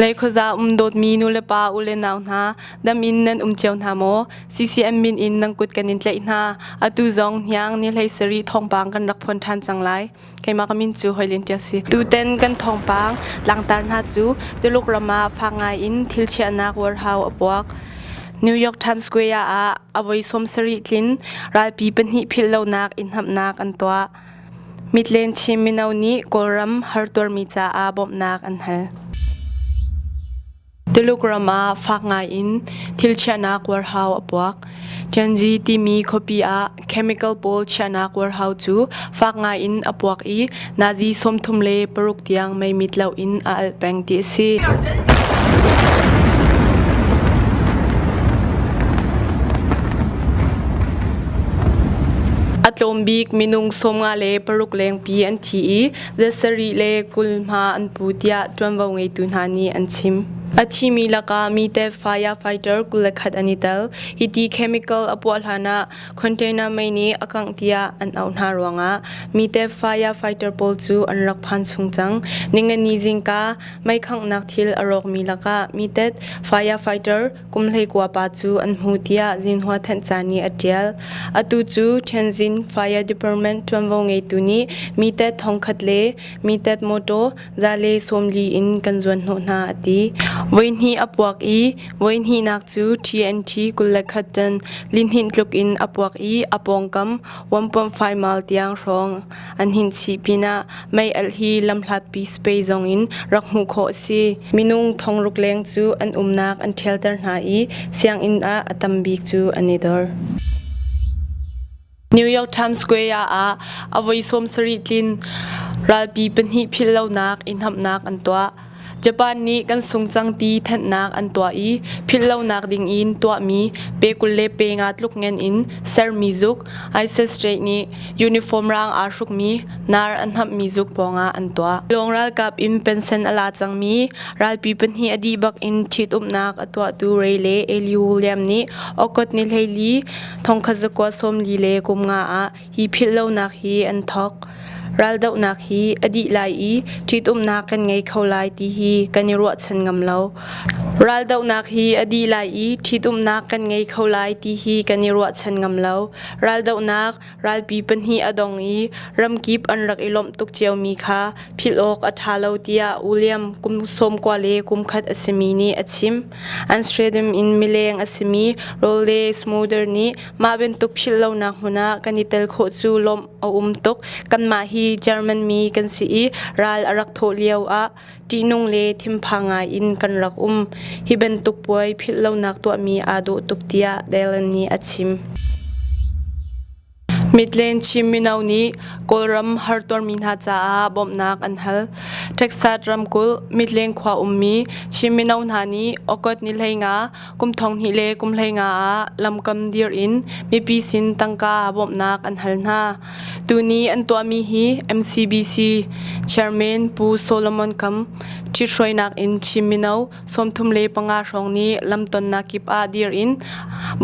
Leikhuaza um dawtmi nulepa u le nau hna, dam in nan um cio hna maw? CCM min in nan kut kan in tlaih hna. Atu zong hniang ni hlei sarih thawngpang kan rak phuan ṭhan cang lai. Keimah ka min cu Hoilin Tia si. Tuten kan thawngpang tlangtar hna cu Tuluk ram ah fak ngai in thil chiahnak warhau a puak. New York Times Square ah a voi 70 tlin ralpi pahnih philh lonak in hnamhnak an tuah. Mitlen Chin mino nih Kawlram hartuarmi caah bawmhnak an hal. Tuluk ram ah fak ngai in thil chiahnak warhau a puak. Tianji timi khuapi ah chemical pawl chiahnak warhau cu fak ngai in a puak i nazi 36 tiang meimit loin a alh peng ti a si. A tlawm bik minung 56 lengpi an thi i zasarih le 20 hma an pu tiah ṭuanvo ngeitu hna nih an chim. A thimi lakah mite firefighter 21 an i tel. Hiti chemical a puah hlanah container mei nih a kangh tiah an auh hna ruangah mite firefighter pawl cu an rak phan chung cang. Ningani zingka meikhanghnak thil a rawkmi lakah mitet firefighter kum 19 pa cu an hmu tiah Xinhua thanhca nih a ṭial. Atu cu Tianjin Fire Department ṭuanvo ngeitu nih mitet thongkhat le mitet mawṭaw 140 in kan zuanhnawh hna a ti. Voihnih a puak i voihnihnak cu TNT 21 tan lihninh tluk in a puak i a pawngkam 1.5 mile tiang hrawng an hinh chih pinah mei alh hi lamhlatpi spay zong in rak hmuh khawh a si. Minung thongruk leng cu an umnak an ṭhialter hna i sianginn ah a tam bik cu an i dor. New York Times Square ah a voi 70 tlin ralpi pahnih philh lonak i hnamhnak an tuah. Japan nih kan sung cang ti thanhnak an tuah i philhlonak ding in tuahmi pe 25 tluk ngen in sermi zuk ISIS State nih uniform raang aa hrukmi nar a hnamhmi zuk pawngah an tuah. Lawng ralkap in pension a la cangmi ralpi pahnih a dih bak in ṭhitumnak a tuahtu Ray le Eli William nih Okot ni hleili thongkhat zakua sawmli le kum nga ah hi philhlonak hi an thawk. Raldohnak hi a dih lai i ṭhitumnak kan ngei kho lai ti hi kan i ruahchan ngam lo. Raldohnak hi a dih lai i ṭhitumnak kan ngei kho lai ti hi kan i ruahchan ngam lo. Raldohnak ralpi pahnih a dong i ramkip an rak i lawmh tuk ciomi kha philh awk a ṭha lo tiah William kum sawmkua le kum khat a simi nih a chim. Amsterdam in mileng a simi Rolle Smolder nih Mah bantuk philhlonak hmun ah kan i tel khawh cu lawmh a um tuk. Kanmah hi German mi kan si i ral a rak thawh lio ah ṭihnung le thinphang ngai in kan rak um. Hi bantuk puai philhlonak tuahmi aa dawh tuk tiah Dalen nih a chim. Midland Chin mino nih Kawlram hartuarmi hna caah bawmhnak an hal. Texas ramkulh Midland khua ummi Chin mino hna nih August ni 15 kum 2000 le kum 15 ah lamkam dir in mipi sin tangka bawmhnak an hal hna. Tuni an tuahmi hi MCBC Chairman Pu Solomon Kam ṭhithruainak in Chin mino 35 hrawng nih lamtonnak kip ah dir in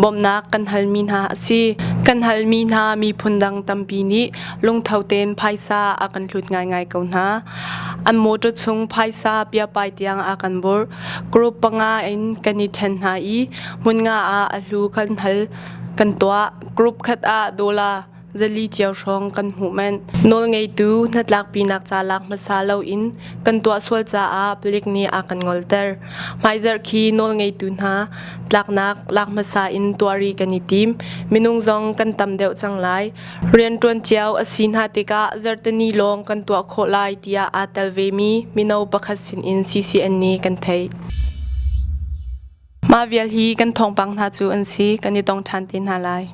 bawmhnak kan halmi hna a si. Kan halmi hna miphun dang tampi nih lungtho tein phaisa a kan hlut ngaingai ko hna. An motor chung phaisa piapai tiang a kan burh. Group panga in kan i ṭhen hna i hmun nga ah a hlu kan hal kan tuah. Group khat ah dollar zali cio hrawng kan hmuh manh. Nawlngeitu hnatlakpinak ca lak hmasa loin kan tuah sual caah palik nih a kan ngolter. Hmaizarh khi nawlngeitu hna tlaknak lak hmasa in tuah rih kan i tim. Minung zong kan tam deuh cang lai. Rianṭuan cio a si hna tikah zarhteni lawng kan tuah khawh lai tiah aa tel vemi mino pakhat sinin CCN nih kan theih. Mah vial hi kan thawngpang hna cu an si. Kan i tong ṭhan te hna lai.